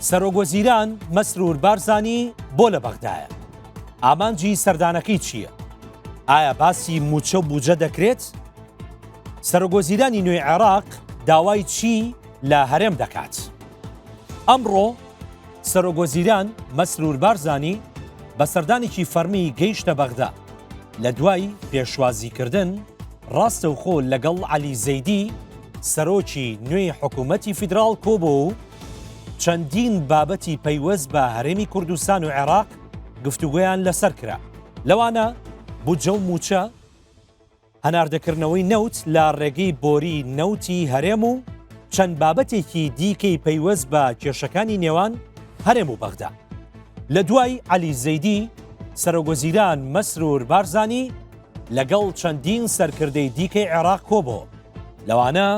سەرۆکوەزیران مەسرور بارزانی بۆ لە بەغدایە؟ ئامانجی سەردانەکەی چییە؟ ئایا باسی مووچە و بوجە دەکرێت؟ سەرۆکوەزیرانی نوێی عێراق داوای چی لە هەرێم دەکات؟ ئەمڕۆ سەرۆکوەزیران مەسرور بارزانی بە سەردانێکی فەرمی گەیشتە بەغدا، لە دوای پێشوازیکردن ڕاستەوخۆ لەگەڵ عەلی زەیدی سەرۆکی نوێی حکوومەتی فیدراڵ کۆبۆوە و چەندین بابەتی پەیوەست بە هەرێمی کوردستان و عێراق گفتوگۆیان لەسەر کرا، لەوانە بودجە و مووچە، هەناردەکردنەوەی نەوت لە ڕێگەی بۆری نەوتی هەرێم و چەند بابەتێکی دیکەی پەیوەست بە کێشەکانی نێوان هەرێم و بەغدا. لە دوای عەلی زەیدی، سەرۆکوەزیران مەسرور بارزانی لەگەڵ چەندین سەرکردەی دیکەی عێراق کۆبۆوە، لەوانە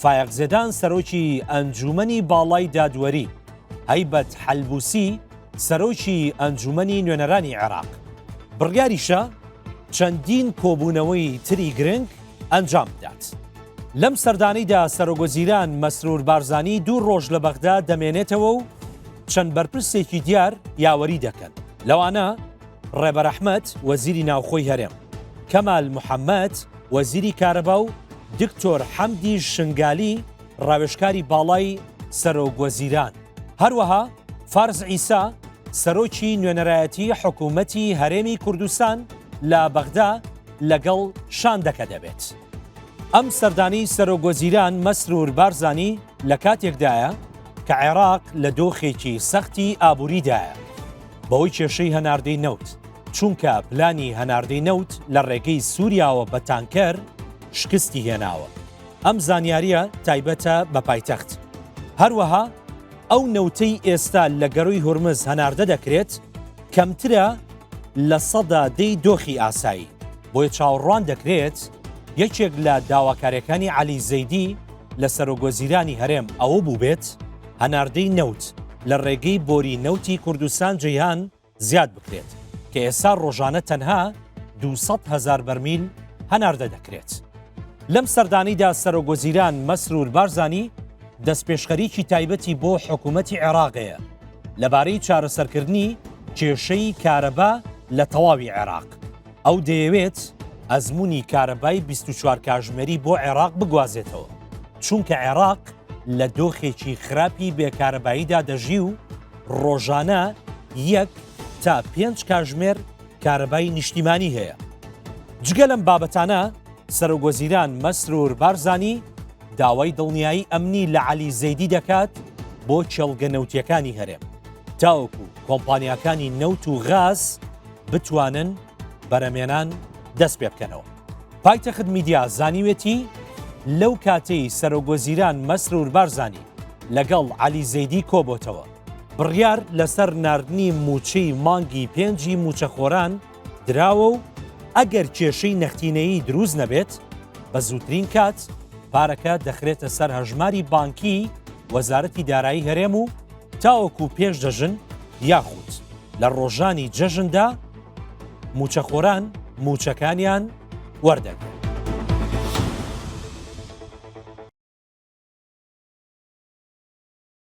فایەق زێدان سەرۆکی ئەنجوومەنی باڵای دادوەری، هەیبەت حەلبوسی سەرۆکی ئەنجوومەنی نوێنەرانی عێراق. بڕیاریشە چەندین کۆبوونەوەی تری گرنگ ئەنجام بدات. لەم سەردانەیدا سەرۆکوەزیران مەسرور بارزانی دوو ڕۆژ لە بەغدا دەمێنێتەوە و چەند بەرپرسێکی دیار یاوەری دەکەن، لەوانە ڕێبەر ئەحمەد وەزیری ناوخۆی هەرێم، کەمال محەمەد وەزیری کارەبا و دکتۆر حەمدی شنگالی ڕاوێژکاری باڵای سەرۆکوەزیران. هەروەها فارس عیسا سەرۆکی نوێنەرایەتی حکوومەتی هەرێمی کوردستان لە بەغدا لەگەڵ شاندەکە دەبێت. ئەم سەردانی سەرۆکوەزیران مەسرور بارزانی لە کاتێکدایە کە عێراق لە دۆخێکی سەختی ئابووریدایە بەهۆی کێشەی هەناردەی نەوت، چونکە پلانی هەناردەی نەوت لە ڕێگەی سووریاوە بە تانکەر شکستی هێناوە. ئەم زانیارییە تایبەتە بە پایتەخت. هەروەها ئەو نەوتەی ئێستا لە گەرووی هورمز هەناردە دەکرێت کەمترە 10% ی دۆخی ئاسایی، بۆیە چاوەڕوان دەکرێت یەکێک لە داواکارییەکانی عەلی زەیدی لە سەرۆکوەزیرانی هەرێم ئەوە بووبێت هەناردەی نەوت لە ڕێگەی بۆری نەوتی کوردستان جەیهان زیاد بکرێت کە ئێستا ڕۆژانە تەنها 200 هەزار بەرمیل هەناردە دەکرێت. لەم سەردانەیدا سەرۆکوەزیران مەسرور بارزانی دەستپێشخەریی تایبەتی بۆ حکوومەتی عێراق هەیە لەبارەی چارەسەرکردنی کێشەی کارەبا لە تەواوی عێراق. ئەو دەیەوێت ئەزموونی کارەبای 24 کاژمێری بۆ عێراق بگوازێتەوە، چونکە عێراق لە دۆخێکی خراپی بێکارەباییدا دەژی و ڕۆژانە یەک تا پێنج کاژمێر کارەبای نیشتیمانی هەیە. جگە لەم بابەتانە سەرۆکوەزیران مەسرور بارزانی داوای دڵنیایی ئەمنی لە عەلی زەیدی دەکات بۆ کێڵگە نەوتیەکانی هەرێم تاوەکو کۆمپانیاکانی نەوت و غاز بتوانن بەرەمێنان دەست پێ بکەنەوە. پایتەخت میدیا زانیوێتی لەو کاتەی سەرۆکوەزیران مەسرور بارزانی لەگەڵ عەلی زەیدی کۆبۆتەوە، بڕیار لەسەر ناردنی مووچەی مانگی پێنجی مووچەخۆران دراوە و ئەگەر کێشەی نەختینەیی دروست نەبێت، بە زووترین کات پارەکە دەخرێتە سەر هەژماری بانکیی وەزارەتی دارایی هەرێم و تاوەکو پێش جەژن یاخود لە ڕۆژانی جەژندا مووچەخۆران مووچەکانیان وەردەگرن.